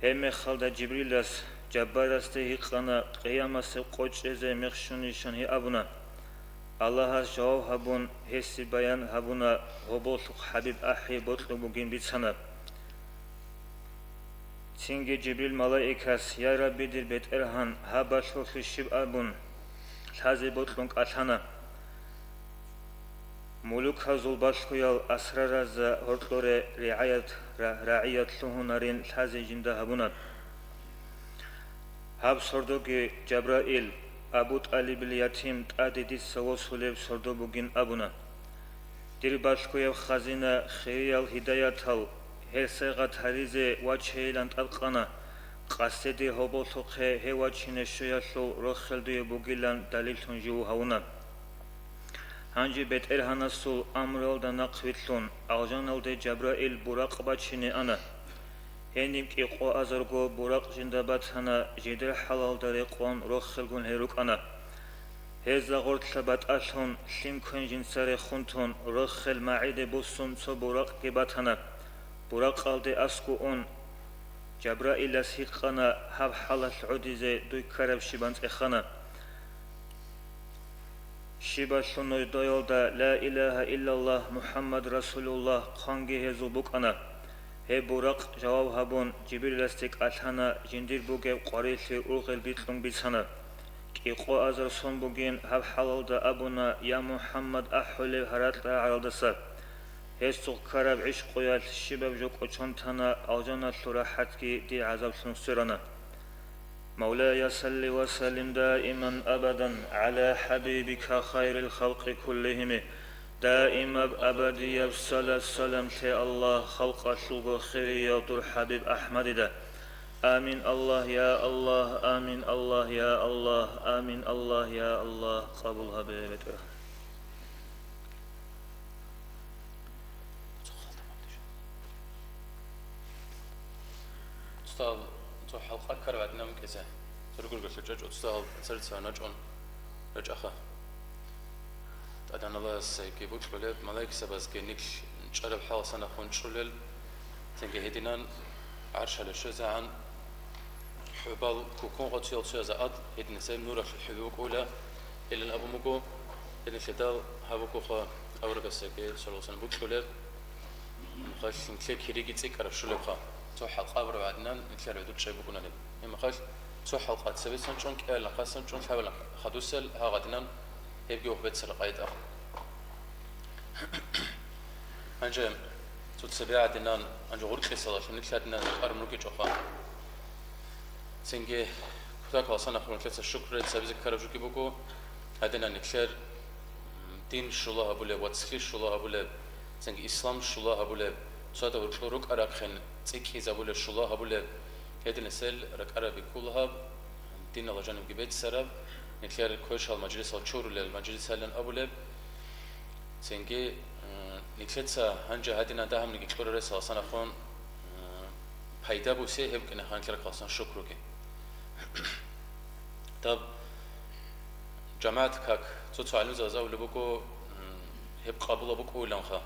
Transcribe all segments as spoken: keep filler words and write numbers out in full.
Гьебмехалда Жибрилас Жаббарасде гьикъана, къиямасеб къо чӀезе мех щунищан гьей абуна. Аллагьас жаваб гьабун, гьесие баян гьабуна, гьоболлъухъ ХӀабиб ахӀи бокьун бугин бицана. Цинги Жибрил малаикас: «Я Рабби, дир БетӀергьан, гьаб балъулъи щиб?» абун, лъазе бокьун кӀалъана. Мулуказул балъгоял асраразда гьоркьоре ригӀаят-, ра-, рагӀият лъугьунарин лъазе жинда гьабуна. Гьаб сордоги Жабраил, Абу ТӀалибил ятим тӀаде дица восулеб сордо бугин абуна. Дир балъгояб хазина, хириял гьидаятал, гьел сайгъат гьаризе вачейилан тӀадкъана, къасде дир гьоболлъухъе гьев вачине щвеялъул рохел дуе бугилан далиллъун жив гьавуна. Гьанже БетӀергьанасул амруялда нахъвилълъун, алжаналде Жабраил Буракъ бачине ана. Гьениб кӀикъоазарго Буракъ жинда батана, жидер хӀалалда рекъон рохелгун гьел рукӀана. Гьезда гъорлъа батӀалъун, лъим квен жинца рехун тун, рохел магӀиде буссун цо Буракъги батана. Буракъалде аскӀо ун, Жабраилас гьикъана, гьаб хӀалалъ гӀодизе дуй ккараб щиб анцӀила. Щибалъул нуждаялда «Ла илагьа иллаллагь, МухӀаммад расулуллагь» хъванги гьезул букӀана. Гьеб Буракъ жаваб гьабун, Жибриласде кӀалъана, жиндир бугеб къварилъи ургъел бикьун бицана. КӀикъоазар сон бугин гьаб хӀалалда абуна: «Я МухӀаммад, ахӀулеб гьаракьа гӀаралдаса». Гьесухъ ккараб гӀишкъуялъ щибаб жо кӀочон тана, алжаналъул рахӀатги дир гӀазаблъун сверана. مولاي صل وسلم دائما أبدا على حبيبك خير الخلق كلهم. Даимаб абадияб салат-салам лъе, Аллагь, халкъалъулго хирияв дур ХӀабиб АхӀмадида. Амин, Аллагь, я Аллагь, амин, Аллагь, я Аллагь, амин, Аллагь, я Аллагь, къабул гьабе, БетӀергьан. Устал цо хӀалкъа ккараб гӀадинаб букӀизе, цо ругурго лъучӀачӀ устал церица начӀун рачӀаха. ТӀадегӀанасги бокьулеб, малаикзабазги нилъ чӀараб хӀалалъ санахъун чӀулел, цинги гьединан гӀаршалъ щвезегӀан хӀубал кукун гъоциял цояз ад, гьединлъидал нуралъул хӀуби букӀула, илан абун буго, гьединлъидал гьаб бугоха аварагасдаги саллаллагьу гӀалайгьи ва саллам бокьулеб, гьебмехалъ нилъер кириги цӀикӀкӀараб щолебха, цо хӀалкъа абураб гӀадинан нилъер гӀодор чӀей букӀунареб. Гьебмехалъ цо хӀалкъа цебесан чӀун, кӀиабилан хассан чӀун, лъабабилан хадусел гьагъадинан гьебги ухбецал ракъайда. Гьанже цо цебе гӀадинан, гьанже гъоркьисалалъун нилъ гьадинан рукӀарун рукӀичӀоха. Цинги кутакалъ санахъун нилъеца шукру рецц гьабизе ккараб жоги буго, гьадинан нилъер, м, дин щула гьабулеб, вацлъи щула гьабулеб, цинги ислам щула гьабулеб, цода гьоркьор рукӀа-рахъин цӀикӀкӀизабулеб, щула гьабулеб, гьединасел ракӀараби ккола гьаб, диналда жанибги беццараб, нилъер квешал мажлисал чурулел мажлисалин абулеб. Цинги, м, нилъеца гьанже гьадинан дагьабниги кьураресал санахъун, м, пайда бусе гьеб кӀинеханлъарахъалсан шукруги. Даб жамагӀат как, цо-цо гӀалимзабаз абулеб буго, м, гьеб къабула букӀуйланха.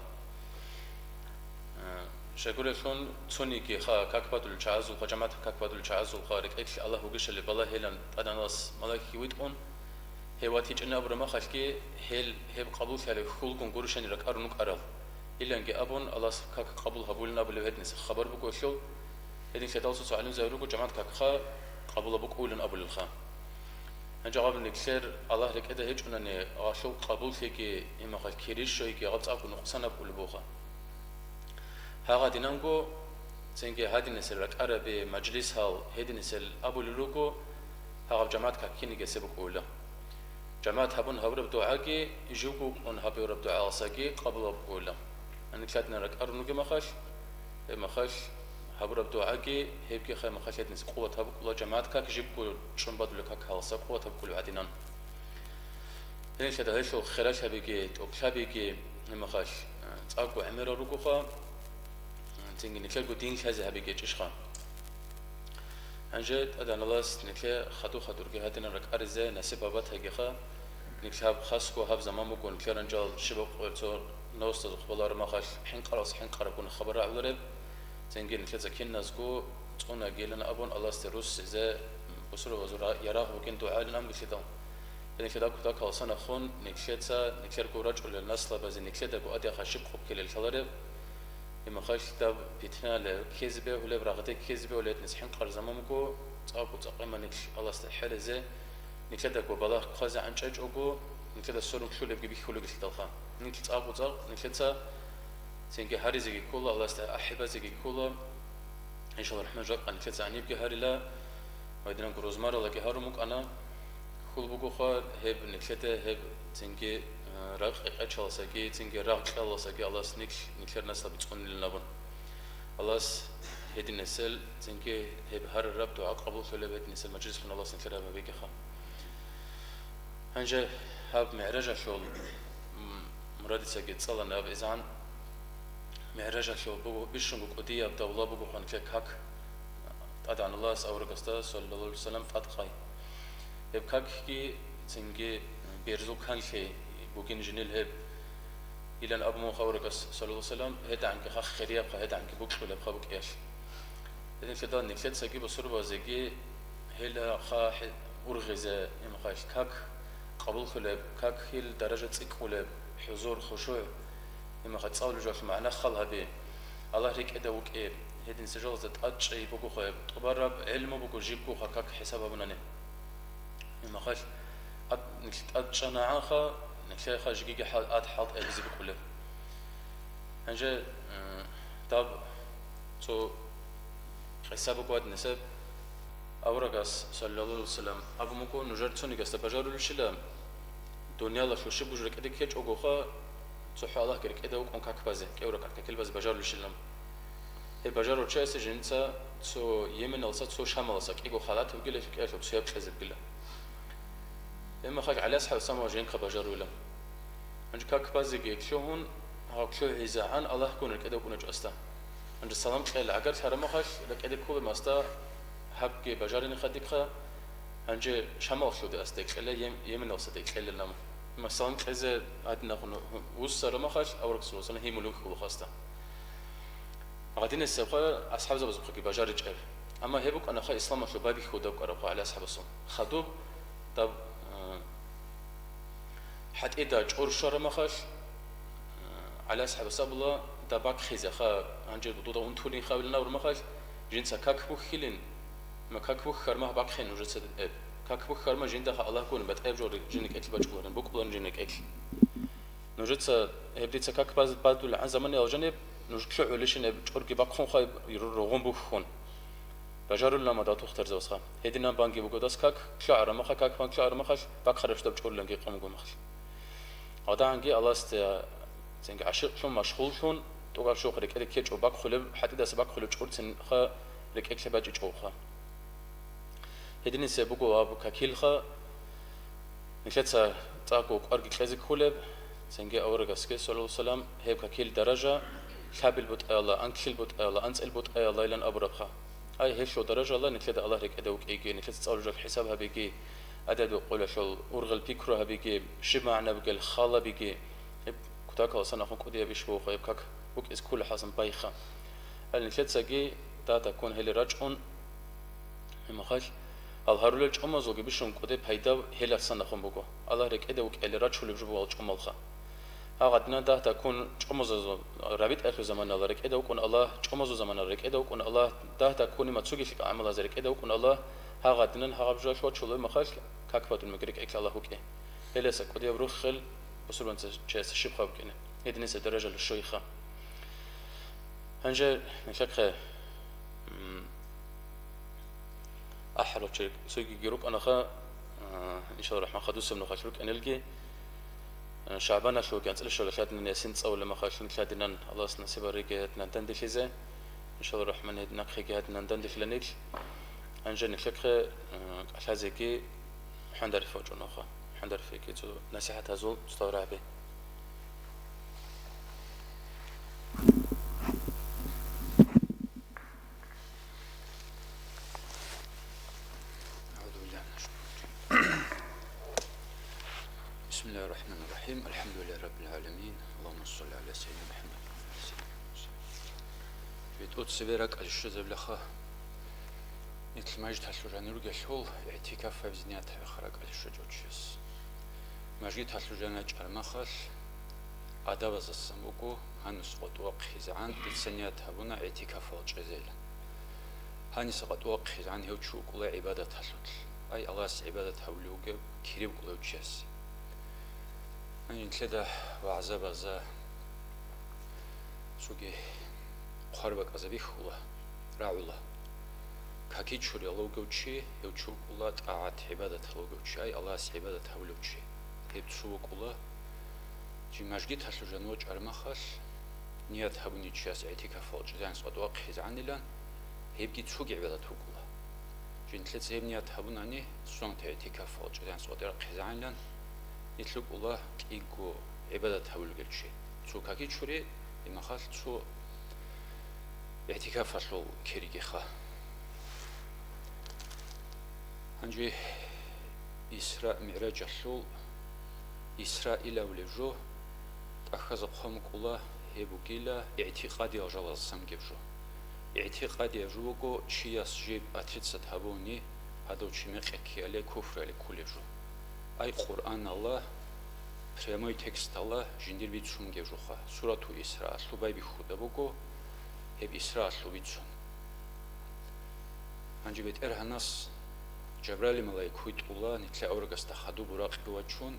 Э, щайгурелъул цониги ха как бадулел чагӀазулха, жамагӀат как бадулел чагӀазулха, рекӀелъ Аллагь вугищали балагьилан тӀадегӀанас малаикги витӀун, гьев ватичӀин абураб махалъги, гьел гьеб къабуллъараб хьулгун гурищани ракӀарун рукӀарал. Иланги абун, Аллагьас как къабул гьабулин абулеб гьединаса хабар бугелъул, гьединлъидал цо-цо гӀалимзаби руго жамагӀат какха къабула букӀуйлан абулелха. Гьанже гьаб нилъер Аллагь рекӀеда гьечӀунани, гьалъул къабуллъиги, гьебмехалъ кири щойги гьаб цӀакъго нукъсанаб кколеб буха. Гьагъадинанго, цинги гьадинасел ракӀараби, мажлисал гьединасел абулел руго, гьагъаб жамагӀат какиниги гьесие букӀуйла. ЖамагӀат гьабун гьабураб дугӀаги, живго ун гьабураб дугӀаласаги къабул букӀуйла. Гьанилъадинан ракӀарун ругеб махалъ, гьеб махалъ гьабураб дугӀаги, гьебги хай махалъ гьединас къуват гьабукӀула, жамагӀат как жибго чӀун бадулеб как гьаласа къуват гьабукӀулеб гӀадинан. Гьелъ гьелъул хералъабиги, тӀокӀлъабиги, гьебмехалъ, э, цӀакъго гӀемерал ругоха, э, цинги нилъерго дин лъазе гьабигечӀищха. Гьанже тӀадегӀаналас нилъе хадур-хадурги гьадинан ракӀаризе насиб гьабатагиха, нилъ гьаб хасго гьаб заман буго, нилъер гьанжал щибаб къоялъ цо новостазухъ балараб махалъ хӀинкъаралъ хӀинкъарабгун хабар рагӀулареб, цинги нилъеца киназго цӀунаги илан абун, Аллагьасде руссизе бусурбабазул ра-, ярагъ бугин дугӀайилан амгилъидал. Гьединлъидал кутакалсанахун, нилъеца, нилъерго рачӀулел наслабазе, нилъедаго адяха щиб хъубкилел лъалареб, имахалъ даб питналеб, ккезе бегьулеб, рагъде ккезе бегьулеб гьединас хӀинкъараб заман буго, цӀакъго цӀакъиман нилъ Аллагьасда хӀерезе, нилъедаго балагь хъвазе гӀанчӀечӀого, нилъеда сорун кколебги бихьулеб гьелъидалха. Нилъ цӀакъго цӀакъ, нилъеца цинги гьаризеги ккола, Аллагьасда ахӀи базеги ккола. Иншалла рахман, жакъа нилъеца гьанибги гьарила, ва гьединабго рузмаралаги гьарун букӀана. Хьул бугоха гьеб нилъеда гьеб цинги, а, ракъи къечаласаги, цинги рагъ кьаласаги Аллагьас нилъ, нилъер наслаби цӀунилан абун. Аллагьас гьединесел, цинги гьеб гьарараб дугӀа къабуллъулеб гьединесел мажлислъун Аллагьас нилъер гьаб гьабегиха. Гьанже гьаб МигӀражалъул, м, мурадицаги цӀалана гьаб изан. МигӀражалъул буго, бищунго кӀудияб давла буго ханлъи как, ТӀадегӀанлъас аварагасда, саллаллагьу гӀалайгьи вассалам, тӀадкъай. Гьеб какги цинги берзул канлъи бугин жинил гьеб, илан абун буго аварагас, саллаллагьу гӀалайгьи вассалам, гьедигӀанги хах хириябха, гьедигӀанги букьулебха букӀиялъ. Гьединлъидал нилъецаги бусурбабазеги гьелаха хӀи-, ургъизе имахъалъ как къабуллъулеб, какил даража цӀикӀкӀулеб, хӀузур, хушугӀ, имахъалъ цӀалулеб жоялъул магӀна хал гьаби, Аллагь рекӀеда вукӀи, гьедин сажалазда тӀадчӀей бугоха гьеб, тӀубараб гӀелму буго жибгоха как хӀисаб гьабунани. Имахъалъ ат-, нилъ тӀадчӀанагӀанха, нилъеха жигиги хӀал-, ат хӀалтӀи гьабизе букӀулеб. Гьанже, м, даб цо къиса буго гьадинаб, аварагас, саллаллагьу гӀалайгьи вассалам, абун буго, нужер цонигасда бажарулищила, дуниялалъул щиб буж рекӀеде ккечӀогоха, цохӀо Аллагьги рекӀеда вукӀун как базе, кӀиго ракагӀат какил базе бажарулищилан. Гьеб бажарав чиясе жинца цо Йеменалса, цо Шамалса кӀиго халат бугила, кӀиялъул цояб кьезе бугила. Гьеб мехалъ ГӀали асхӀаб самал жинхъа бажаруйла. Гьанже как базеги лъугьун, гьав лъугьизегӀан Аллагьгун рекӀеда вукӀуначӀо асда. Гьанже салам кьела, гӀагарлъараб мехалъ рекӀеде кколеб масда гьабги бажарине хадихъа, гьанже Шамалалъуде асда кьела, Йем-, Йеменалсада кьела ламу. Ма салам кьезе гьадинахун вуссараб мехалъ, авараг саллаллагьу гӀалайгьи вассалам гьимулев хьулухъ асда. Гьадинасебха асхӀабзабазухъеги бажаричӀеб. Амма гьеб букӀанаха исламалъул баби хьудаб кӀарабха ГӀали асхӀабасул. Хадуб даб, а, хӀатӀида чӀор щвараб мехалъ, а, ГӀали асхӀабас абула, даб бахъизеха, гьанже дуда унтулин хавилин абураб мехалъ, жинца как бухьилин, ма как бухьарма бахъин нужеца, э, как бухьарма жиндаха Аллагьгун батӀаяб жо жин рекӀелъ бачӀуларин, букӀуларин жин рекӀелъ. Нужеца гьеб дица как баз-, бадулгӀан заманаялъ жаниб, нуж лъугӀулищин гьеб чӀорги бахъунха гьеб ру-, ругъун бухьун. Бажарулин амма датухъ терзавасха. Гьединан банги буго дас как, лъугӀарамаха, как бан лъугӀарамахалъ, бахъараб щибаб чӀориланги къамгумахалъ. ГьадагӀанги Аллагьасде цинги гӀашикълъун, машгъуллъун, тӀокӀаб щух рекӀелъ ккечӀо бахъулеб, хӀатӀидаса бахъулеб чӀорцинха рекӀелъе бачӀичӀоха. Гьединисеб буго аб какилха, нилъеца цӀакъго кӀварги кьезе кколеб, цинги аварагасги, саллаллагьу гӀалайгьи вассалам, гьеб какил даража лъабил бутӀаялда, анкьил бутӀаялда, анцӀил бутӀаялдайилан абурабха. Ай, гьелъул даражаялда нилъеда Аллагь рекӀеда вукӀиги, нилъеца цӀалужал хӀисаб гьабиги, гӀададул къоялъул ургъел пикру гьабиги, щиб магӀна бугел хал гьабиги, гьеб кутакаласан ахун кӀудияб иш бугоха, гьеб как букӀиз кколеб хӀасан байха. Ай, нилъецаги дагьдаккун гьеле рачӀун, Гьебмехалъ, гьал гьарулел чӀумазулги бищун кӀуде пайда гьеласан нахун буго. Аллагь рекӀеда вукӀине рачулеб жо буго гьал чӀумалха. Гьагъадинан дагьдаккун чӀумазазул, рабитӀаялъул заманалда рекӀеда вукӀун Аллагь, чӀумазул заманалда рекӀеда вукӀун Аллагь, дагьдаккун има цогидал гӀамалазда рекӀеда вукӀун Аллагь, гьагъадинан гьагъаб жоялъ вачулеб мехалъ, как батун меги рекӀелъ Аллагь вукӀи. Гьеласа кӀудияб руххел бусурбанцев чиясе щиб хаб букӀине. Гьединаса даражалъул щойха. Гьанже нилъехъе, м, ахӀарал чи цогиги рукӀанаха, а, иншалла рахман, хадусеб нухалъ рукӀанилги, а, ШагӀбаналъул анцӀила щвалалъ гьадинан ясин цӀалулеб мехалъ нилъ гьадинан Аллагьас насиб гьариги гьадинан данделъизе, иншалла рахман, гьедин нахъеги гьадинан данделъила нилъ. Гьанже нилъехъе, а, кӀалъазеги ХӀандариф вачӀунаха. ХӀандарифеги цо насихӀатазул цо рагӀаби. أعوذ بالله من الشيطان الرجيم. بسم الله الرحمن الرحيم. الحمد لله رب العالمين. اللهم صل على سيدنا محمد وعلى آل سيدنا محمد. БетӀер цебе ракӀалде щвезабилаха. Нилъ мажгиталъув жанир ругелъул, игӀтикаф гьабизе ният гьабиха ракӀалде щвечӀев чияс. Мажгиталъув жаначӀараб мехалъ, адабаздасан буго гьанус къватӀив вахъизегӀан, дица ният гьабуна игӀтикафалде чӀезейилан. Гьаниса къватӀив вахъизегӀан гьев чи вукӀула гӀибадаталъулъ. Ай Аллагьасе гӀибадат гьабулев вугев кири букӀула гьев чиясе. Гьанже нилъеда вагӀза-база, цоги хъварбакӀазда бихьула, рагӀула. Какичуриялда вугев чи, гьев чи вукӀула тӀагӀат-гӀибадаталда вугев чи, ай Аллагьасе гӀибадат гьабулев чи. Гьеб цо вукӀула. Чи мажгиталъув жанив вачӀараб мехалъ, ният гьабунев чияс игӀтикафалде чӀезегӀан къватӀив вахъизегӀанилан, гьебги цоги гӀибадат букӀула. Чи нилъеца гьеб ният гьабунани, суннат игӀтикафалде чӀезегӀан къватӀив вахъизегӀанилан, нилъ вукӀула кӀиго гӀибадат гьабулел чи. Цо какичури, имахалъ цо игӀтикафалъул киригиха. Гьанже Исра МигӀражалъул Исра илавлеб жо, тӀахьазда хъван букӀула, гьеб бугила игӀтикъадиял жалаздасан бугеб жо. ИгӀтикъадияб жо буго чияс жиб отрицать гьабуни, гьадав чи мекъи ккеялде куфруялде кколеб жо. Ай Къуръаналда, прямой тексталда жиндир бицун бугеб жоха. Суратул Исраалъуб байбихьуда буго гьеб Исраалъул бицун. Гьанже БетӀергьанас Жабраил малаик витӀула нилъер аварагасда хадуб буракъги вачун,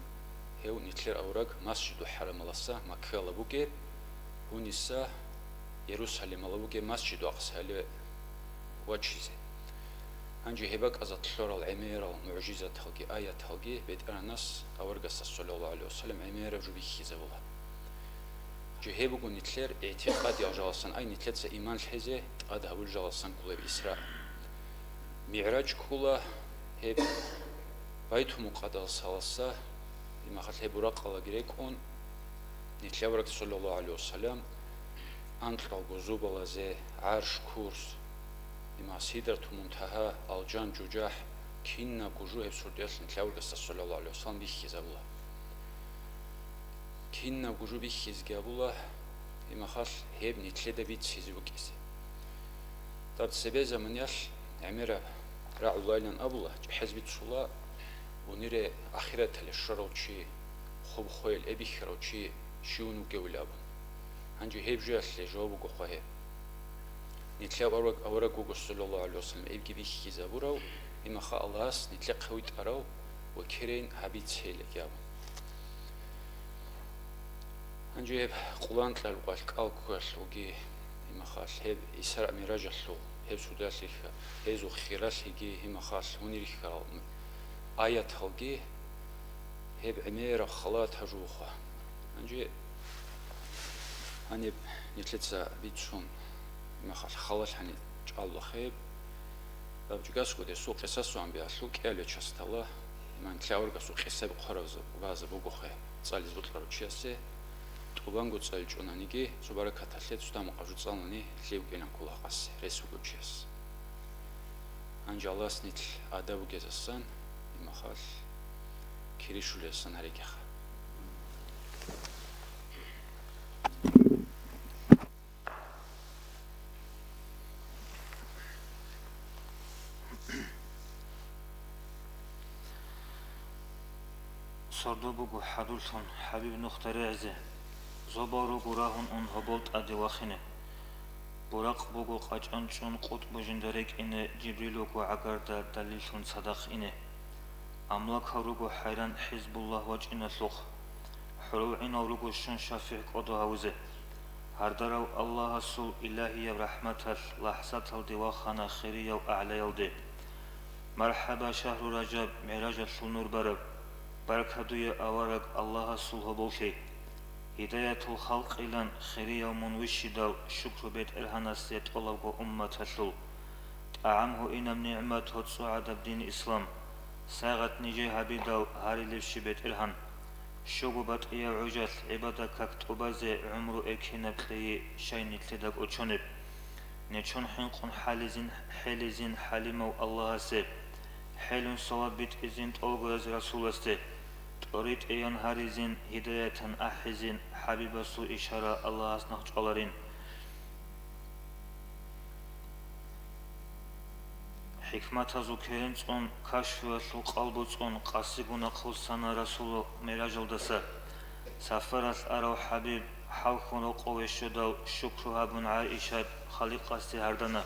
гьев нилъер авараг Масжиду ХӀарамалдаса, Маккаялда бугеб, гьуниса Иерусалималда бугеб Масжиду Акъсаялде вачизе. Гьанже гьеб бакӀазда лъурал гӀемерал мугӀжизаталги аяталги БетӀергьанас аварагасда, саллаллагьу гӀалайгьи вассалам, гӀемераб жо бихьизабула. Чи гьеб буго нилъер игӀтикъадиял жалаздасан, ай нилъеца иман лъезе тӀад гьабулел жалаздасан кколеб Исра. МигӀраж ккола гьеб Байтул-Мукъадасалдаса, имахалъ гьеб буракъалаги рекӀун, нилъер авараг, саллаллагьу гӀалайгьи вассалам, анкьалго зобалазе, гӀарш, курс, имахалъ Сидратул Мунтагьа, Алжан, ЖужахӀ, кинабго жо гьеб сордоялъ нилъер аварагасда, саллаллагьу гӀалайгьи вассалам, бихьизабула. Кинабго жо бихьизеги абула, имахалъ гьеб нилъеда бицизе букӀизе. Даб цебе заманиялъ гӀемераб рагӀулайилан абула, чӀехӀез бицула, гьунире ахираталде щварав чи, хоб хвел эбихьарав чи щивун вугевилан абун. Гьанже гьеб жоялъе жаваб бугоха гьеб. Нилъер авараг, авараг вуго, саллаллагьу гӀалайгьи вассалам, эбги бихьизабурав, имаха Аллагьас нилъехъе витӀарав ва керен гьабицейилан абун. Гьанже гьеб къуланкьарал кӀал ккуялъулги, имахалъ гьеб Исра МигӀражалъул, гьеб сордоялъ рихьа, гьезул хиралъиги, имахалъ гьунир рихьарал аяталги, гьеб гӀемераб халатаб жо буха. Гьанже гьаниб нилъеца бицун, имахалъ халалъани чӀалулахъе гьеб. Даб чӀегасго десул къисасул анбиялъул кӀиабилеб частала, иман лъаваргасул къисаби хъвараб база бугохъе, цӀализ бокьарав чиясе, тӀубанго цӀаличӀонаниги, цо баракаталъе цо тамукъаб жо цӀалани лъив кӀинан ккола гьакъасе, рес бугев чияс. Гьанже Аллагьас нилъ адаб бугезасан, имахалъ кири щулезасан гьаригеха. Сордо буго хӀадурлъун, ХӀабиб, нухда регӀизе, зобал руго рагьун ун гьобол тӀаде вахине. Буракъ буго къачӀан чӀун къутӀбу жинда рекӀине, Жибрил вуго гӀагарда далиллъун цадахъ ине. Амлакал руго хӀайран ХӀизбуллагь вачӀиналъухъ, хӀурулгӀинал руго щун шафигӀ кӀодо гьавузе. Гьардарав Аллагьасул илагьияб рахӀматалъ лахӀзаталде вахана хириял агӀлаялде. МархӀаба, шагьру Ражаб, мигӀражалъул нур бараб! Баркат дуе, авараг, Аллагьасул гьоболлъи! Гьидаятул халкъилан хирияв мун вищидал, шукру БетӀергьанасе тӀолабго умматалъул. ТӀагӀам гьуинаб нигӀмат, гьоцӀо гӀадаб дин ислам, сайгъат нижее гьабидал гьарилебщи БетӀергьан. Щуго батӀияб гӀужалъ гӀибадат как тӀубазе гӀумру эркенаб кьейи щай нилъеда кӀочонеб. Нечон хӀинкъун хӀализин, хӀелизин ХӀалимав Аллагьасе, хӀелун саваб битӀизин тӀолгояз Расуласде, тӀоритӀеян гьаризин, гьидаятан ахӀизин, ХӀабибасул ишара Аллагьас нахъчӀваларин. ХӀикматазул керен цӀун, кашфуялъул къалбу цӀун, къасигун ахъуссана Расул МигӀражалдаса. Сапаралъ арав ХӀабиб, хӀалхьун рокъове щведал, шукру гьабун, ГӀаишат Халикъасде гьардана.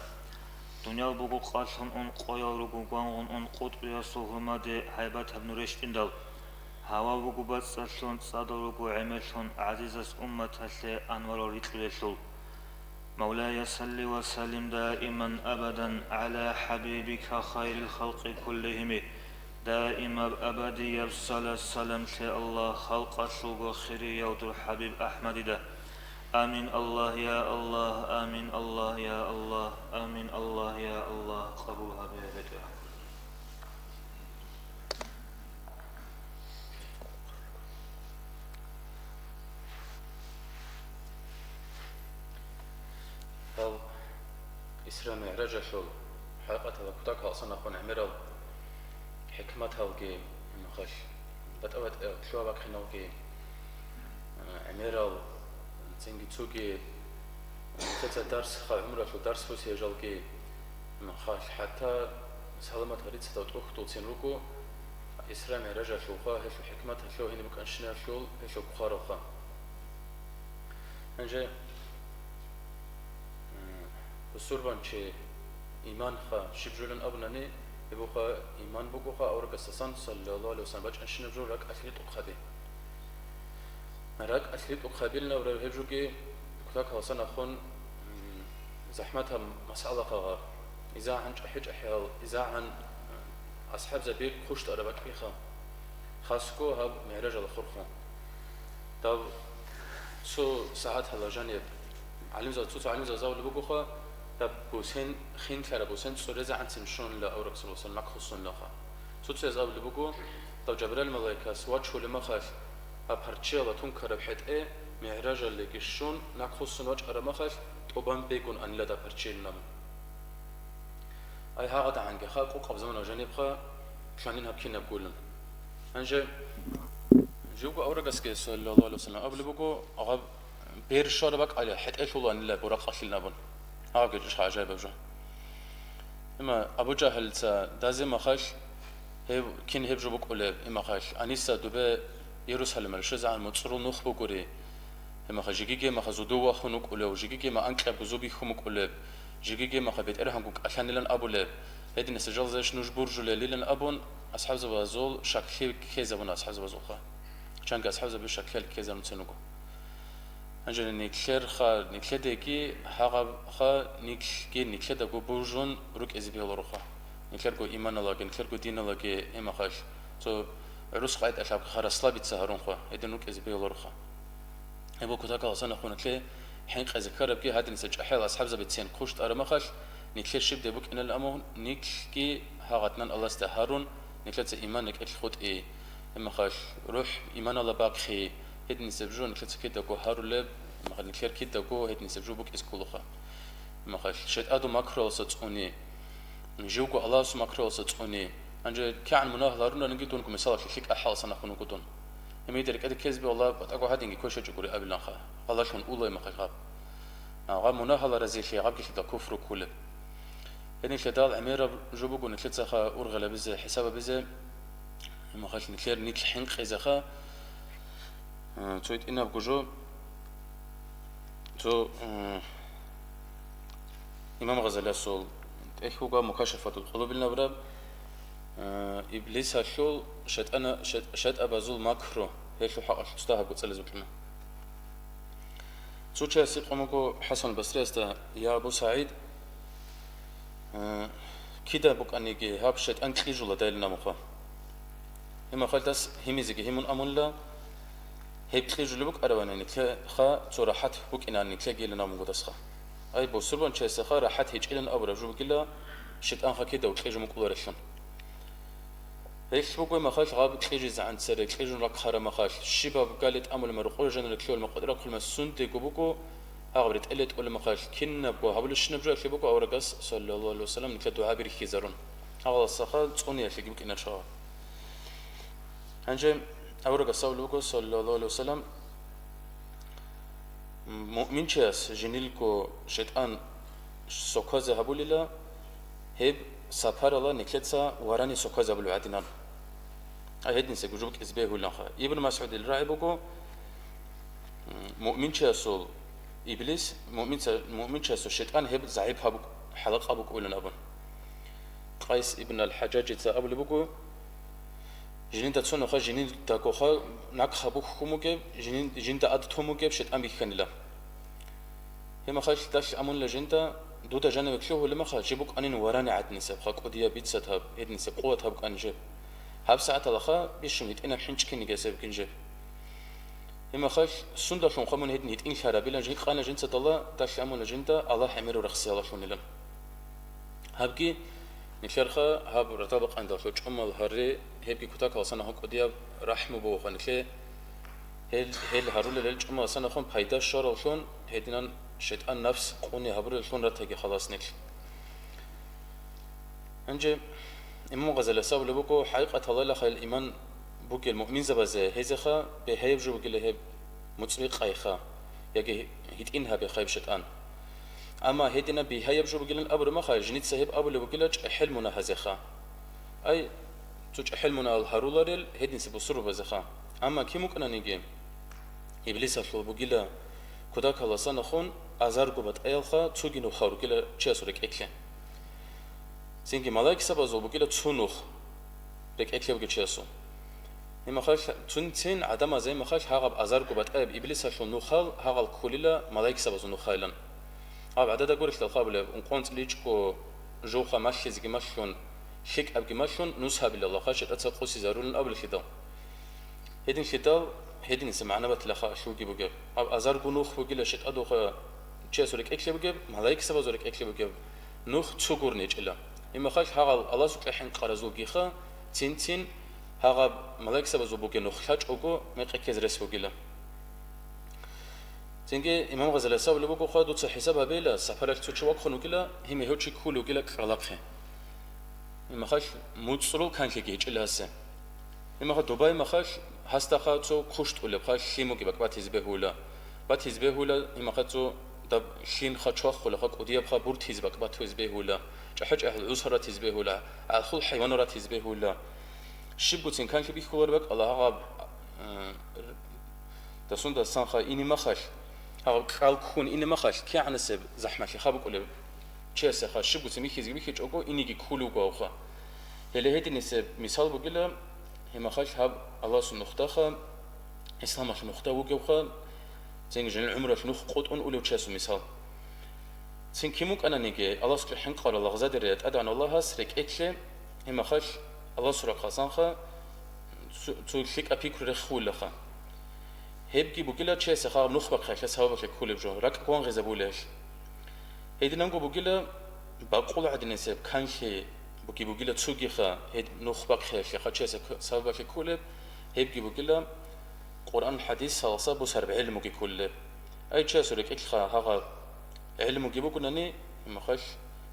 Дуниял буго къалъун ун, къоял руго гвангъун ун, къутӀбиясул гьурмаде гьайбатаб нур рещтӀиндал. Гьавал буго бацӀцӀалъун, цӀадал руго гӀемерлъун, гӀазизас умматалъе анварал рикьулелъул. مولاي صل وسلم دائما أبدا على حبيبك خير الخلق كلهم. Даимаб абадияб салат-салам лъе, Аллагь, халкъалъулго хирияв дур ХӀабиб АхӀмадида. Амин, Аллагь, я Аллагь, амин, Аллагь, я Аллагь, амин, Аллагь, я Аллагь, къабул гьабе, БетӀергьан. Гьал Исра-МигӀражалъул хӀакъатала кутакалъ санахъун гӀемерал хӀикматалги, махалъ батӀа-батӀа лъугьа-бахъиналги, гӀемерал, цинги цоги цеца дарс, ха, гӀумралъул дарс босияб жалги, махалъ хӀатта саламат гьарицадал тӀухьдулцин руго, Исра-МигӀражалъулха гьелъул хӀикмат гьелъул гьениб букӀанщиналъул гьелъул хъваралха. Гьанже, м, бусурбанчи иманха щиб жолин абунани, гьебуха иман бугоха аварагасдасан, саллаллагьу гӀалайгьи вассалам, бачӀанщинаб жо ракӀалъ ритӀухъаби. РакӀалъ ритӀухъабилин абураб гьеб жоги кутакалъ санахъун, м, захӀматаб масъалаха гьаб. ИзагӀан чӀахӀи-чӀахӀиял, изагӀан, м, асхӀабзаби хъущтӀараб бакӀиха. Хасго гьаб МигӀражалда хурхун. Даб цо сагӀатала жаниб гӀалимзабаз, цо-цо гӀалимзабаз абулеб бугоха, даб бусен, хинлъараб бусен цӀурезегӀанцин щунила авараг саллаллагьу гӀалайгьи вассалам, нахъ хуссунилаха. Цо-цояз абулеб буго, даб Жабраил малаикас вачулеб махалъ, гьаб парччиялда тункараб хӀетӀе МигӀражалдеги щун, нахъ хуссун вачӀараб махалъ, тӀубан бегун анила даб парччийилан абун. Ай, гьагъадагӀанги ха, къокъаб замана жанибха лъанин гьаб кинаб гулун. Гьанже живго аварагасги, саллаллагьу гӀалайгьи вассалам, абулеб буго, гьаб бер щвараб бакӀалъ хӀетӀелъуланила буракъалъилан абун. Гьабги жо гӀажаибаб жо. Амма Абу Жагьлица дазимахалъ, гьев, кин гьеб жо букӀулеб, имахалъ, гьаниса дубе Иерусалималде щвезегӀан муцӀрул нух бугури, Гьебмаха жигиги маха зодов вахун вукӀулев, жигиги ма анкьаб гузу бихьун букӀулеб, жигиги маха бетӀергьанго кӀалъанилан абулеб, гьединаса жалзайищ нуж буржулелилан абун, асхӀабзабазул щаклъи ккезабуна асхӀабзабазулха. Чанги асхӀабзаби щаклъиялъ ккезарунцин руго. Гьанже нилъерха, нилъедаги гьагъабха, нилъги нилъедаго буржун рукӀизе бегьулароха. Нилъерго иманалаги, нилъерго диналаги гьемахалъ цо гӀурус къайдалъаб хараслабица гьарунха, гьедин рукӀизе бегьулароха. Гьеб кутакалъ санахъунатлъи хӀинкъизе ккарабги гьадинса чӀахӀиял асхӀабзабицин хъущтӀараб махалъ, нилъер щибде букӀинал амун, нилъги гьагъаднан Аллагьасда гьарун, нилъеца иман рекӀелъ хутӀи. Гьебмахалъ рухӀ иманала бахъи, гьединисеб жо нилъеца кидаго гьарулеб, гьебмахалъ нилъер кидаго гьединисеб жо букӀиз кколаха. Гьебмахалъ шайтӀадул макруялъа цӀуни, живго Аллагьасул макруялъа цӀуни. Гьанже кигӀан мунагь лъарунаринги дунго мисалалъе лъикӀа хӀалса нахъун вуго дун. Гьемидер кӀеде ккезби Аллагь батӀаго гьадинги квешачӀогури абиланха, гъалалъун улай махалъ гьаб. А, гъаб мунагьала разилъи, гъабги лъида куфру кколеб. Гьединлъидал гӀемераб жо буго нилъецаха ургъел гьабизе, хӀисаб гьабизе, гьебмахалъ нилъер нилъ хӀинкъизеха, а, цо гьитӀинабго жо, цо, а, Имам Гъазалиясул тӀехь вугев Мукашафатул Къулубилан абураб, а, иблисалъул, шайтӀана-, шай-, шайтӀабазул макру, гьелъул хӀакъалъулъ цо дагьабго цӀализе букӀина. Цо чияс гьикъун буго ХӀасан Басриясда: «Я Абу СагӀид, а, кида букӀаниги гьаб шайтӀан кьижула дайлин амухъа». Гьебмахалдас гьимизеги гьимун амунила, гьеб кьижулеб букӀаравани, нилъеха цо рахӀат букӀинан нилъегийилан абунгодасха. Ай, бусурбанчиясаха рахӀат гьечӀилан абураб жо бугила, шайтӀанха кидав кьижун букӀуларелъун. Гьелъ буго махалъ гъаб кьижизегӀан цере кьижун рахъараб махалъ, щибаб гали тӀамулема, рукъуре жанире кколема, къватӀире кколема сундего буго, гьагъаб ретӀел ретӀулеб махалъ, кинабго гьабулебщинаб жоялъе буго аварагас, саллаллагьу гӀалайгьи вассалам, нилъер дугӀаби рихьизарун. Гьагъалдасаха цӀуниялъеги букӀинарищ гьагъаб. Гьанже аварагас абулеб буго, саллаллагьу гӀалайгьи вассалам, муъминчияс жиндирго шайтӀан сокозе гьабулила, Гьеб сапарала нилъеца варани соквазабулев гӀадинан. А гьединсего жуб кӀизе бегьуланха. Ибн МасгӀудил рагӀи буго, м, муъминчиясул иблис, муъминца-, муъминчиясул шайтӀан гьеб загӀип гьаб-, хӀалакъа букӀуйлан абун. Къайс ибн ал-ХӀажжаджица абулеб буго, жинда цо нуха жинидагоха нахъа бухьун бугеб, жинин-, жинда ад тун бугеб шайтӀан бихьанила. Гьеб мехалъ далъ амунила жинда, дуда жаниве лъугьулеб мехалъ, жиб букӀанин варани гӀадинисебха, кӀудияб, бицатаб, гьединисеб къуватаб букӀанин жеб. ГьабсагӀаталаха бищун гьитӀинаб хӀинчӀкинигесеб гин жеб. Гьеб мехалъ, сундалъунха мун гьедин гьитӀинлъарабилан жинкъана жинцадала, далъ амуна жинда Аллагь гӀемеру рехсиялалъунилан. Гьабги, нилъерха гьаб ратаб бакъандалъул чӀумал гьарри, гьебги кутакаласан гьанкӀудияб рахӀму бугоха нилъе. Гьел, гьел гьарулел гьел чӀумаласанахун пайда щвараллъун, гьединан шайтӀан нафс къуни гьабуреллъун ратаги халас нилъ. Гьанже Имам Гъазалияс абулеб буго, хӀакъикъаталайла хъайил иман бугел муъминзабазе гьезеха бегьаяб жо бугила гьеб муцӀби къайха, яги гьитӀин гьабе хайб шайтӀан. Амма гьединаб бигьаяб жо бугилан абураб махал, жиница гьеб абулеб бугила чӀахӀел мунагьазеха. Ай, цо чӀахӀел мунагьал гьаруларел гьединсе бусурбабазеха. Амма кин вукӀананиги, иблисалъул бугила кутакаласанахун азарго батӀаялха цуги нухал ругила чиясул рекӀелъе. Цинги малаиксабазул бугила цо нух рекӀелъе бугев чиясул. Гьеб махал цин-, цин гӀадамазе гьеб махал гьагъаб азарго батӀаяб иблисалъул нухал гьагъал кколила малаиксабазул нухайлан. Гьаб гӀадада гурелъул хабулеб, ункъонцӀ личӀго, жовха малъизеги малъун, лъикӀабги малъун, нус гьабилалаха шайтӀаца къосизарулин абулелъидал. Гьединлъидал, гьединса магӀна батилаха лъуги бугеб. Гьаб азарго нух бугила шайтӀадулха чиясул рекӀелъе бугеб, малаиксабазул рекӀелъе бугеб нух цо гурничӀила. Гьеб махал гьагъал Аллагьасукьа хӀинкъаразулгиха, цин-цин гьагъаб малаиксабазул бугеб нух лъачӀого мекъи ккезе рес бугила. Цинги Имам Гъазалияс абулеб буго, хъа дуца хӀисаб гьабейла, сапаралъ цо чи вахъун вугила, гьимихьев чи ккулев вугила кӀкӀалахъе. Гьеб махал муцӀрул канлъиги гьечӀила гьасе. Гьеб махал Дубай махал гьасдаха цо куштӀулебха лъимуги бакӀбатизе бегьула. Батизе бегьула, гьеб махал цо даб лъинха чвахулаха кӀудиябха буртизе бакӀбатизе бегьула. ЧӀахӀа-чӀахӀал гӀусар ратизе бегьула, гӀалхул хӀайванал ратизе бегьула. Щибгоцин канлъи бихьулар бакӀала гьагъаб, э, Дасунда санха ине махалъ, гьав кьал ккун ине махалъ, кигӀанасеб захӀмалъи хаб букӀулеб чиясеха, щибгоцин михьизеги михьичӀого, инеги ккулев вуго гьавха. Гьеле гьединисеб мисал бугила, гьеб махалъ гьаб Аллагьасул нухдаха, исламалъул нухда вугевха, цинги жинил гӀумралъ нух къотӀун улев чиясул мисал. Цин кин вукӀананиги, Аллагьасукьа хӀинкъарал лагъзадерия ТӀадегӀан Аллагьас рекӀелъе, гьеб махалъ Аллагьасул рахъалсанха цо, цо лъикӀаб пикру рехулаха. Гьебги бугила чиясе хагъаб нух бахъиялъе сабаблъи кколеб жо, ракӀ гвангъизабулелъ. Гьединанго бугила бакъул гӀадинасеб канлъи буги бугила цогиха гьеб нух бахъиялъе хъа чиясе к-, сабаблъи кколеб, гьебги бугила Къуръан-хӀадисаласа бусараб гӀелмуги кколеб. Ай чиясул рекӀелъха гьагъаб гӀелмуги бугунани, гьеб махалъ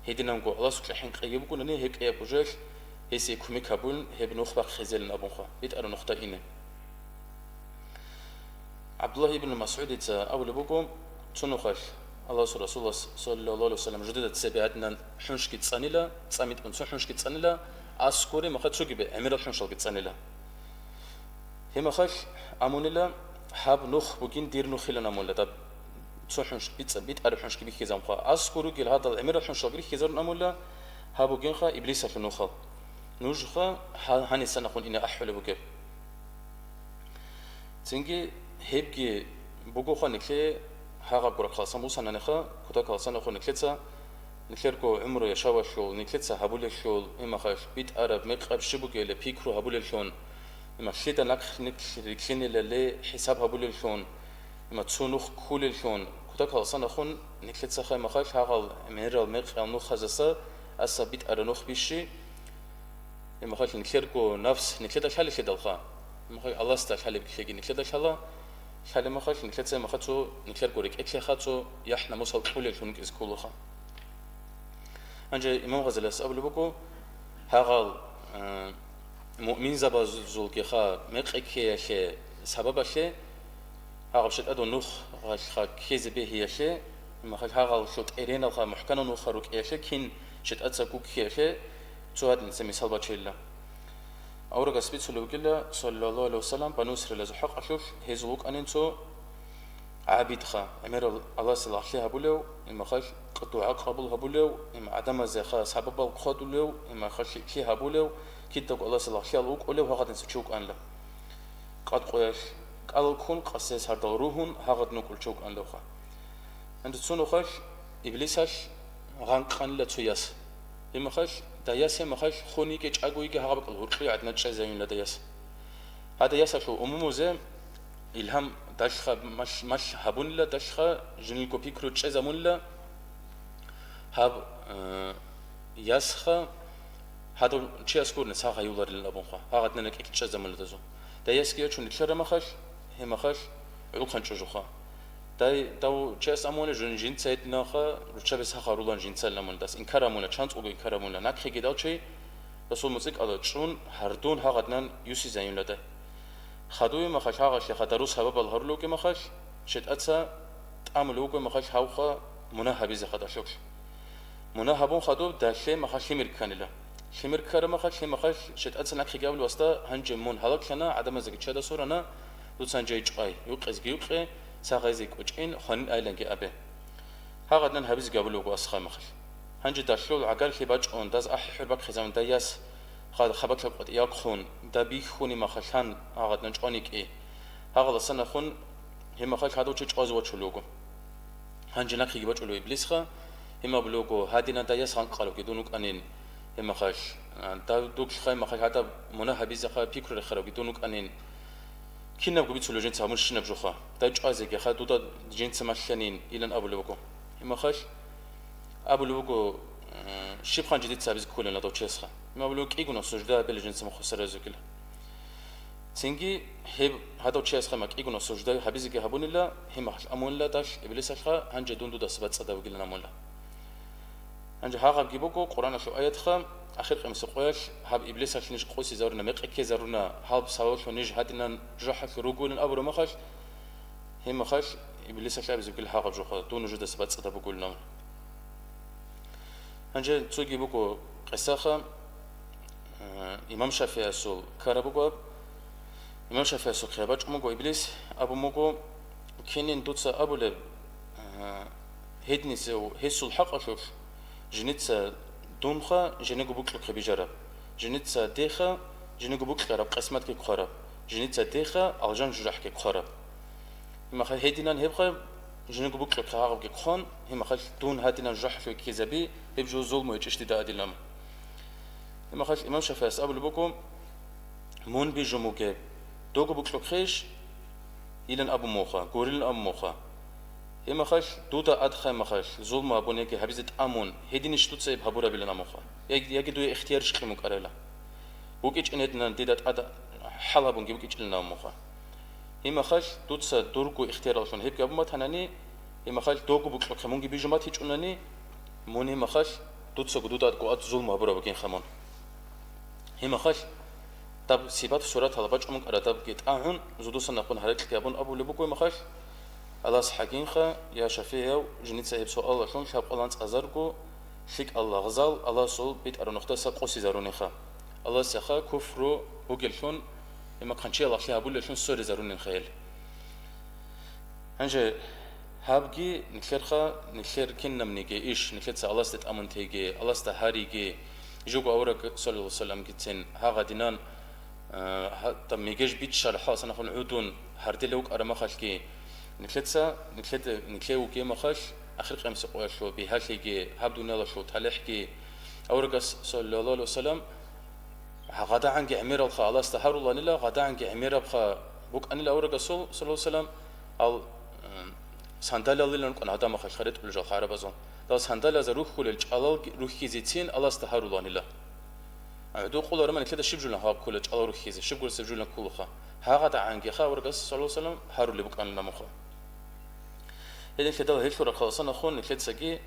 гьединанго Аллагьасукьа хӀинкъиги бугунани, гьеб кӀияб бужелъ гьесие кумек гьабун, гьеб нух бахъизелин абунха, битӀараб нухда ине. ГӀабдуллагь ибн МасгӀудица абулеб буго, цо нухалъ Аллагьасул Расулас, саллаллагьу гӀалайгьи ва саллам, жидеда цебе гьадинан хӀуншги цӀанила, цӀа митӀун цо хӀуншги цӀанила, аскӀоре махалъ цогибе гӀемерал хӀуншалги цӀанила. Гьеб махалъ амунила, гьаб нух бугин дир нухилан амула, даб цо хӀунш бицӀа-, битӀараб хӀуншги бихьизабунха. АскӀор ругел гьадал гӀемерал хӀуншалги бихьизарун амула, гьаб бугинха иблисалъул нухал. Нужха гьа-, гьаниса нахъун ине ахӀулеб бугеб. Цинги гьебги бугоха нилъее гьагъаб гурахъалсан бусананиха, кутакалсанахун нилъеца, нилъерго гӀумру яшавалъул, нилъеца гьабулелъул, имахалъ битӀараб мекъаб щиб бугеле пикру гьабулеллъун, имахлъида нахъ нилъ рилълъинелали хӀисаб гьабулеллъун, има цо нух ккулеллъун, кутакалсанахун нилъецаха имахалъ гьагъал гӀемерал мекъал нухазаса аса битӀара нух бищи, Гьеб махалъ нилъерго нафс нилъеда лъалелъидалха, гьеб махалъ Аллагьасда лъалеб лъеги нилъеда лъала, лъалеб махалъ нилъеца гьеб махалъ цо нилъерго рекӀелъеха цо яхӀ-намусал кьулеллъун кӀиз кколаха. Гьанже Имам Гъазалияс абулеб буго, гьагъал, э, муъминзабазулгиха мекъи ккеялъе сабабалъе, гьагъаб шайтӀадул нух гъалха ккезе бегьиялъе, гьеб махалъ гьагъалъул тӀереналха мухӀканал нуха рукӀиялъе кин ЧетӀаца гуккиялъе цо гьадинца мисал бачейилла. Аварагас бицулеб бугила, саллаллагьу гӀалайгьи вассалам, Бану Исраилазул хӀакъалъулъ гьезул вукӀанин цо гӀабидха, гӀемерал Аллагьасе лагълъи гьабулев, имахалъ дугӀа къабул гьабулев, им гӀадамазеха сабабал хъвадулев, имахалъ лъикӀлъи гьабулев, кидаго Аллагьасе лагълъиял вукӀулев гьагъадинца чи вукӀанила. Къад къоялъ кӀалал ккун, къасес гьардал ругьун, гьагъадин вукӀулев чи вукӀанилавха. Гьанже цо нухалъ Иблисалъ гъанкъанила цо яс. Гьебмахалъ, даяс гьебмахалъ хун йиги чӀаго йиги гьагъаб бакӀал гьуркьуй гӀадинал чӀезаюнила даяс. Гьадаясалъул умумузе илгьам далъха малъ-, малъ гьабунила, далъха жиндирго пикру чӀезабунила гьаб, э, ясха гьадав чияс гурони сагъ гьаюларилан абунха, гьагъадинан рекӀелъ чӀезабунила дазул. Даясги ячун рилълъарамахалъ, гьебмахалъ гӀулхъанчӀо жуха. Дай дав чияс амула жин-, жинца гьединанха, руччаби сагъ гьарулан жинцалин амула, дас инкар амула, чанцӀулго инкар амула, нахъеги дав чи расул муцӀикӀала чӀун, гьардун гьагъадинан юсизаюнила дай. Хадуе махалъ гьагъалъе хадарус гьабабал гьарулев вугеб махалъ, шетӀаца тӀамулев вугеб махалъ гьавха мунагь гьабизе хадалъулъ. Мунагь гьабун хадуб далъе махалъ лъимер кканила. Лъимер ккара махалъ, лъимахалъ шетӀаца нахъеги абулев васда, гьанже мун гьалаглъана, гӀадамазеги чияда сорана, дуца гьанже чӀвай, юкъезги юкъе, сагъ гьайзе кӀочӀин, хванин айиланги абе. Гьагъадинан гьабизеги абулев вуго асхъа махалъ. Гьанже далъул гӀагарлъи бачӀун, даз ахӀи-хӀур бахъизабун, даяс ха-, хабалъа къватӀи якъун, да бихьуни махалъан гьагъадинан чӀван йикӀи. Гьагъаласан ахун, гьебмахалъ гьадав чи чӀвазе вачулев вуго. Гьанже нахъеги бачӀулев Иблисха, гьеб абулев вуго, гьадинан даяс гъанкъарабги дун вукӀанин, гьебмахалъ, а, дав дуглъха гьебмахалъ гьадаб мунагь гьабизеха пикру рехарабги дун вукӀанин, кинабго бицулев жинца гьабунщинаб жуха, дай чӀвазегиха, дуда жинца малъанин, илан абулев вуго. Гьебмахалъ абулев вуго, э, щиб хъанчи дица гьабизе кколин гьадав чиясха? Гьеб абулев вуго, кӀигунав сужда гьабила жинца мухъ сверазегила. Цинги гьеб гьадав чиясха ма кӀигунав сужда гьабизеги гьабунила, гьебмахалъ амунила далъ Иблисалъха, гьанже дун дудаса бацӀцӀадаб вугилан амула. Гьанже гьагъабги буго Къуръаналъул аятха, ахир къемиса къоялъ гьаб Иблисалъ ниж къосизаруна, мекъи ккезаруна, гьаб сабаблъун ниж гьадинан жужахӀалъур ругойилан абураб махалъ, гьебмахалъ Иблисалъ абизе бугила гьагъаб жуха, дун нужедаса бацӀцӀадаб бугулин амула. Гьанже цоги буго къисаха, э, имам ШафигӀиясул ккараб буго аб. Имам ШафигӀиясухъе бачӀун буго Иблис, абун буго, кинин дуца абулеб, э, гьединисев гьесул хӀакъалъулъ, женица дунха жиниго букьухъе бижараб, женица деха жиниго букьараб къисматги кквараб, женица деха алжан жужахӀги кквараб. Гьебмахалъ гьединан гьебха, жиниго букьухъе гьагъабги хъван, гьебмахалъ дун гьадинан жужахӀалъув ккезаби, гьеб жо зулму гьечӀищ дида адилан. Гьебмахалъ имам ШафигӀияс абулеб буго, мун бижун бугеб, дого букьухъейищ? Илан абун муха, гурилан абун муха. Гьебмахалъ дуда адхъай махалъ, зулму гьабун яги гьабизе тӀамун, гьединищ дуца гьеб гьабурабилан абун муха? Яги, яги дуе ихтиярищ кьун букӀарайила? БукӀичӀин гьединан дида тӀад хӀал гьабунги букӀичӀилан абун муха. Гьебмахалъ дуца дурго ихтияраллъун гьебги абун батанани, гьебмахалъ дого букьухъе мунги бижун батичӀунани, мун гьебмахалъ дуцаго дуда адго ад зулму гьабураб бугинха мун. Гьебмахалъ даб сипат-суратал бачӀун букӀара дабги тӀагӀун, зодусан нахъун гьаракьги гьабун абулеб буго гьебмахалъ, Аллагьас хӀакимха, я ШафигӀияв, женица гьеб суалалъун лъабкъоялда анцӀазарго лъикӀал лагъзал Аллагьасул битӀараб нухдаса къосизарунеха. Аллагьасеха куфру бугеллъун, гьебмахъ хъанчиял лагълъи гьабулеллъун ссоризарунинха гьел. Гьанже гьабги нилъерха, нилъер кинабниги иш, нилъеца Аллагьасде тӀамун теги, Аллагьасда гьариги, жого авараг, саллаллагьу гӀалайгьи вассаламгицин гьагъадинан, а, гьа-, даб мегеж биччараб хӀаласанахъун гӀудун гьардилев вукӀараб махалъги, нилъеца, нилъеда, нилъее вугеб махалъ, ахир къемиса къоялъул бигьалъиги, гьаб дуниялалъул талихӀги, аварагас, саллаллагьу гӀалайгьи вассалам, гъадагӀанги гӀемералха Аллагьасда гьаруланила, гъадагӀанги гӀемерабха букӀанила аварагасул, саллаллагьу гӀалайгьи вассалам, ал, м, сандалиялилан рукӀана гьадамахъе ретӀулел жал гӀарабазул. Дал сандалиязда рухьулел чӀалал рухьизецин Аллагьасда гьаруланила. ГӀодов къуларама нилъеда щиб жулан гьаб ккола чӀалал рухьизе, щиб гуресеб жулан кколаха. ГьагъадагӀангиха аварагас, саллаллагьу гӀалайгьи вассалам, гьарулеб букӀанила муха. Гьединлъидал гьелъул рахъаласан ахун нилъецаги,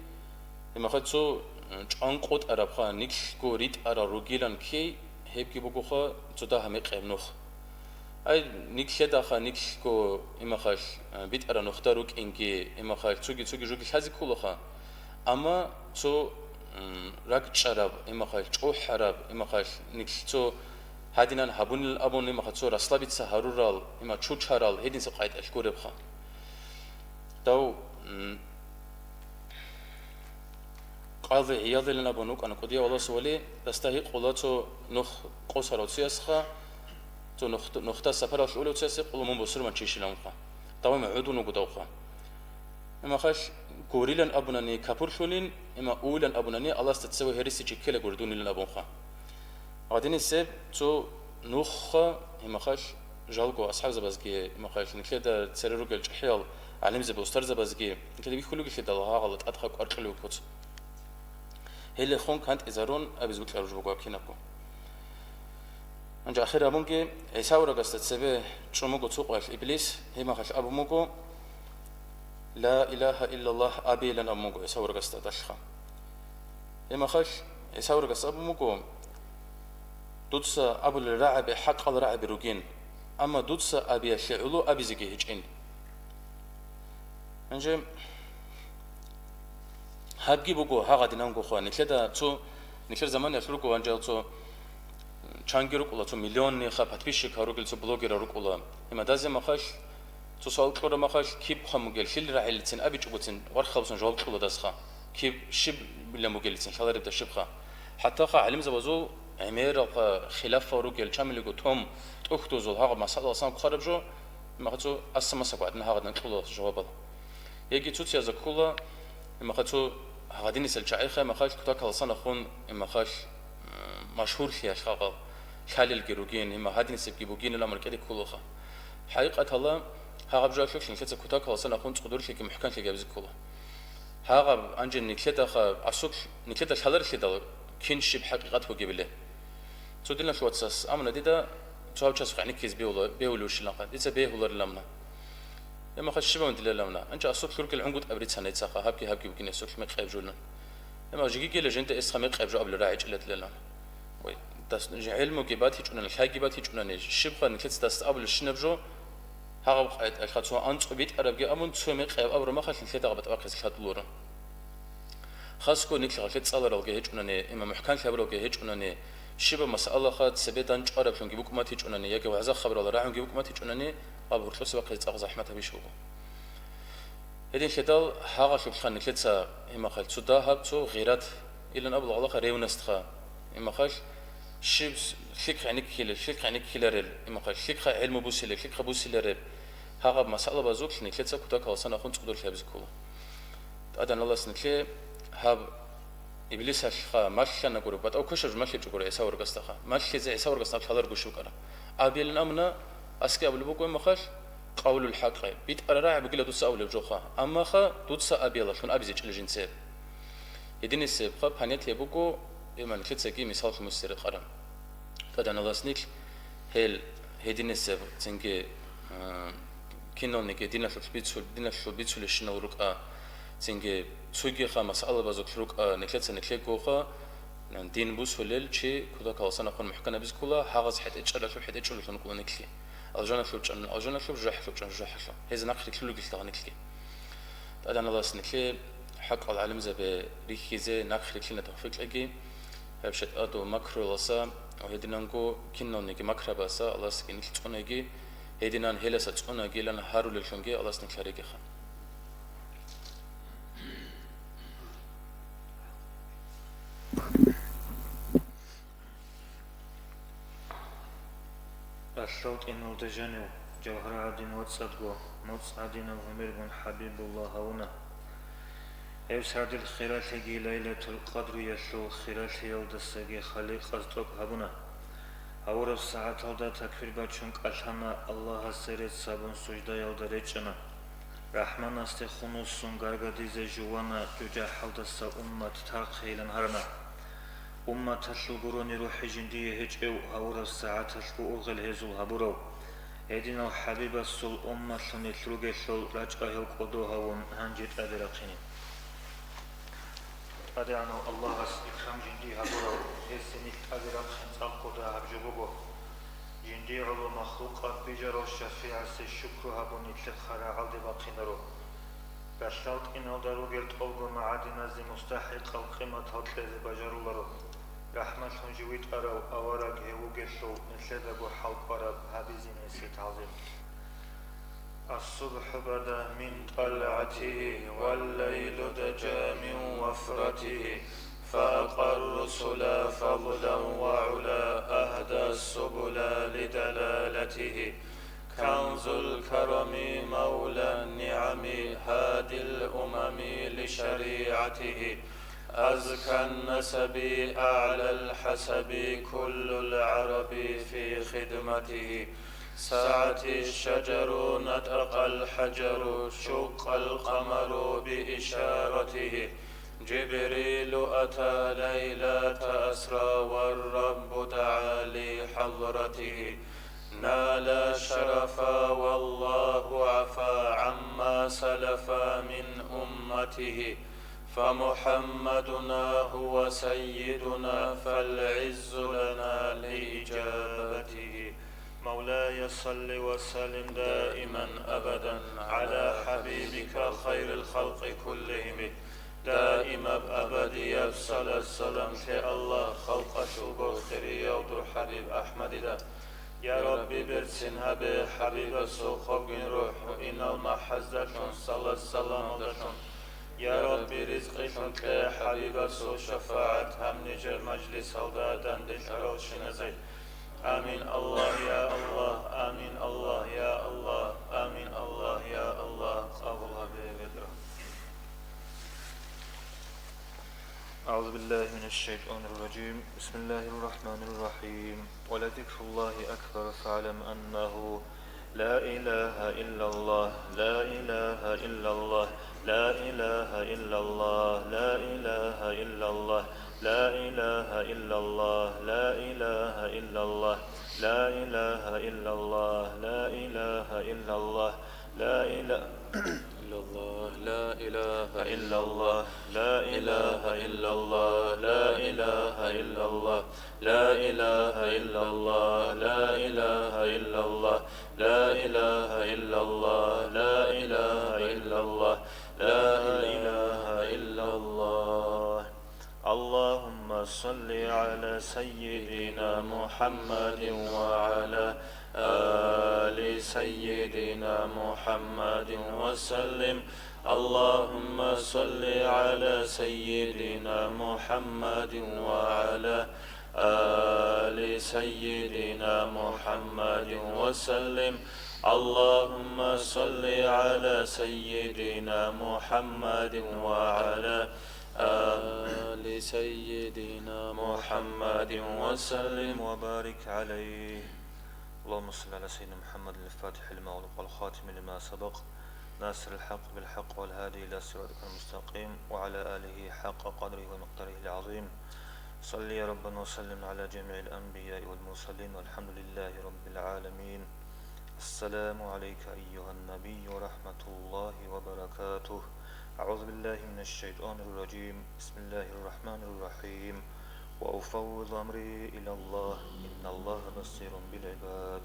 гьебмахалъ цо, м, чӀван къотӀарабха, нилъго ритӀарал ругилан ккей, гьебги бугоха цо дагьа-мекъи нух. Ай, нилъедаха, нилъго, гьебмахалъ, а, битӀараб нухда рукӀинги, гьебмахалъ цоги-цоги жоги лъазе кколаха. Амма цо, м, ракӀчӀараб, имахъал чӀухӀараб, имахъал нилъ цо гьадинан гьабунилан абун, имахъал цо расслабиться гьарурал, има чучарал, гьединсаб къайдалъ гуребха. Дав, м, Къази ГӀиядилан абун вукӀана кӀудияв Аллагьас вали, дасда гьикъула цо нух къосарав циясха, цо нух-, нухда сапаралъ улев цияс гьикъула мун бусурманчийщиланха, даве гӀудун вуго давха. Имахъал гурилан абунани капурлъулин, има уйлан абунани Аллагьасда цеве гьериси чи ккела гури дунилан абунха. Гьадинисеб цо нухха, имахъал жалго асхӀабзабазги, имахъал нилъеда цере ругел чӀахӀиял гӀалимзаби устарзабазги, нилъеда бихьулугелъидал гьагъала тӀадха кӀвар кьулев куц. Гьелехун кантӀизарун абиз букӀараб жо буго гьаб кинабго. Гьанже ахир абунги, ГӀиса аварагасда цебе чӀун буго цо къоялъ Иблис, гьеб мехалъ абун буго, «Ла илагьа иллаллагь» абейилан абун буго ГӀиса аварагасда далъха. Гьеб мехалъ ГӀиса аварагас абун буго, «Дуца абулел рагӀаби хӀакъал рагӀаби ругин, амма дуца абиялъе гӀоло абизеги гьечӀин». Гьанже гьабги буго гьагъадинангохъа. Нилъеда цо, нилъер заманаялъ руго гьанжал цо чанги рукӀула, цо миллионныйха подписчикал ругел цо блогерал рукӀула. Гьимадазе махалъ, цо суал кьура махалъ, киб хъван бугел, лъил рагӀилицин абичӀогоцин, вархалцун жаваб кьула дасха. Киб щиб билан бугелицин, лъаларебда щибха. ХӀаттаха гӀалимзабазул гӀемералха хилафал ругел чамилего том тӀухьдузул гьагъаб масъалаласан хъвараб жо, Имахъа цо аса-масаго гӀадин гьагъадин кьула жавабал. Яги цо-цоязда ккола, имахъа цо гьагъадинисел чагӀиха, имахъал кутакаласан ахун, имахъал, м, машгьурлъиялъ гьагъал лъалелги ругин, има гьадинисебги бугин, амр кӀеде кколаха. ХӀакъикъаталла, гьагъаб жоялъулъ нилъеца кутакаласан ахун цӀудурлъиги мухӀканлъиги абизе ккола. Гьагъаб анжен нилъедаха асулъ, нилъеда лъаларелъидал кин щиб хӀакъикъат бугебиле. Цо диналъ вацас амуна дида, цо гьав час гӀенеккизе бегьула-, бегьулевщиланха, дица бегьуларилан амуна. Гьеб мехалъ щиб абун дилан амуна? Анча асулъ ругел гӀунгутӀаби рицана гьецаха, гьабги-гьабги бугин гьесулъ мекъаб жолан. Гьеб мехалъ жиги-гила жинда эсха мекъаб жо абулел рагӀичӀилан дилан амуна. Ой, дас-, гӀелмуги батичӀунани, лъайги батичӀунани, щибха нилъеца дас абулебщинаб жо, гьагъаб къайдалъха цо анцӀго битӀарабги абун, цо мекъаб абураб мехалъ нилъеда гьаб батӀа бахъизе лъадуларо. Хасго нилъ гьалъе цӀаларалги гьечӀунани, имам мухӀканлъи гьабуралги гьечӀунани, щибаб масъалаха цебе данчӀвараблъунги букӀун батичӀунани яги вагӀза-хабарал рагӀунги букӀун батичӀунани, гьаб гьоркьоса бахъизе цӀакъ захӀмат гьабищ буго. Гьединлъидал гьагъалъулъха нилъеца имахъал цо дагьаб, цо гъират, илан абула гьалаха ревностьха. Имахъал щиб лъикӀ гӀенеккилел, лъикӀ гӀенеккиларел, имахъал лъикӀха гӀелму бусилел, лъикӀха бусиларел, гьагъаб масъалабазулъ нилъеца кутакаласан ахун цӀудурлъи гьабизе ккола. ТӀадегӀан Аллагьас нилъее гьаб Иблисалъха малъана гуро, батӀав квешаб жо малъичӀо гуро ГӀиса варгасдаха. Малъизе ГӀиса варгас наб лъаларго щиб букӀара. Абилан амуна, аски абулеб буго, имахъал, къавлул хӀакъи. БитӀараб рагӀи бугила дуца абулеб жоха. Аммаха дуца абиялалъун абизе чӀила жинцеб. Гьединисебха понятие буго, иман лъицаги мисаллъун муссе рекъараб. ТӀадегӀан Аллагьас нилъ гьел гьединисеб цинги, а, киналниги диналъулъ бицул-, диналъул бицулебщинал рукӀа, цинги цогиха масъалабазулъ рукӀа, нилъеца нилъегоха, дин бусулел чи кутакаласан ахун мухӀканабизе ккола, гьагъаз хӀетӀечӀаралъув хӀетӀечӀулелъун ккола нилъги. Алжаналъув чӀан алжаналъув, жужахӀалъув чӀан жужахӀалъув. Гьез нахъ рилълъулелъидал нилъги. ТӀадегӀан Аллагьас нилъее хӀакъал гӀалимзаби рихьизе нахъ рилълъине тавфикъ кьеги, гьеб шайтӀадул макруялдаса ва гьединанго киналниги макрабаса Аллагьасги нилъ цӀунаги, гьединан гьеласа цӀунагилан гьарулеллъунги Аллагьас нилъ гьаригеха. Алъал тӀиналда жанив, жавгьар гӀадин вацӀцӀадго, моцӀ гӀадинав гӀумергун ХӀабибулла гьавуна. Гьев сардил хиралъиги Лайлатул Къадруялъул хиралъиялдасаги Халикъаз тӀокӀ гьабуна. Гьавураб сагӀаталда такбир бачун кӀалъана, Аллагьасе рецц гьабун суждаялда речӀчӀана. РахӀманасде хунусун гаргадизе жувана, жужахӀалдаса уммат тархъейилан гьарана. Умматалъул гурони рухӀи жиндие гьечӀев, гьавураб сагӀаталъго ургъел гьезул гьабурав, гьединав ХӀабибасул умматлъун нилъ ругелъул рачӀа гьел кӀодо гьавун гьанже тӀаде рахъине. ТӀадегӀанав Аллагьас икрам жиндие гьабурав, гьесие нилъ тӀаде рахъин цӀакъго дагьаб жо буго. Жиндие гӀоло махлукъат бижарав ШафигӀасе шукру гьабун нилъехъа рагӀалде бахъинаро. Ралъдал тӀиналда ругел тӀолго магӀадиназе мустахӀикъал къиматал кьезе бажаруларо. РахӀматлъун жив витӀарав авараг гьев вугелъул, нилъедаго хӀалкӀвараб гьабизе нилъее тагӀзим. الصبح بدا من طلعته، والليل دجا من وفرته، فأقى الرسل فضلا وعلا، أهدى السبل لدلالته. كنز الكرم مولى النعم، هادي الأمم لشريعته. أزكى النسب أعلى الحسب، كل العرب في خدمته. سعت الشجر نطق الحجر، شق القمر بإشارته. جبريل أتى ليلة أسرى، والرب دعا لحضرته. نال الشرفا والله عفا عما سلف من أمته، فمحمدنا هو سيدنا فالعز لنا لإجابته. مولاي صل وسلم دائما أبدا على حبيبك خير الخلق كلهم. Даимаб абадияб салат-салам лъе Аллагь халкъалъулго хирияв дур ХӀабиб АхӀмадида. Я Рабби, берцин гьабе ХӀабибасул хобгин рухӀ, инал махӀаздалъун салат-саламалдалъун. Я Рабби, ризкъилъун кье ХӀабибасул шафагӀат гьаб нижер мажлисалда данделъаралщиназе. Амин, Аллагь, я Аллагь, амин, Аллагь, я Аллагь, амин, Аллагь, я Аллагь, къабул гьабе, бетӀер. أعوذ بالله من الشيطان الرجيم. بسم الله الرحمن الرحيم. ولذكر الله أكبر فاعلم أنه لا إله إلا الله، لا إله إلا الله، لا إله إلا الله، لا إله إلا الله، لا إله إلا الله، لا إله إلا الله، لا إله إلا الله، لا إله إلا الله، لا إله إلا الله، لا إله إلا الله، لا إله إلا الله، لا إله إلا الله، لا إله إلا الله، لا إله إلا الله، لا إله إلا الله، لا إله إلا الله، لا إله إلا الله. اللهم صل على سيدنا محمد وعلى آل سيدنا محمد وسلم. اللهم صل على سيدنا محمد وعلى آل سيدنا محمد وسلم. اللهم صل على سيدنا محمد وعلى آل سيدنا محمد وسلم وبارك عليه. اللهم صل على سيدنا محمد الفاتح لما أغلق والخاتم لما سبق ناصر الحق بالحق والهادي إلى صراطك المستقيم وعلى آله حق قدره ومقداره العظيم. صل يا ربنا وسلم على جميع الأنبياء والمرسلين والحمد لله رب العالمين. السلام عليك أيها النبي ورحمة الله وبركاته. أعوذ بالله من الشيطان الرجيم. بسم الله الرحمن الرحيم. وأفوض أمري إلى الله، إن الله بصير بالعباد.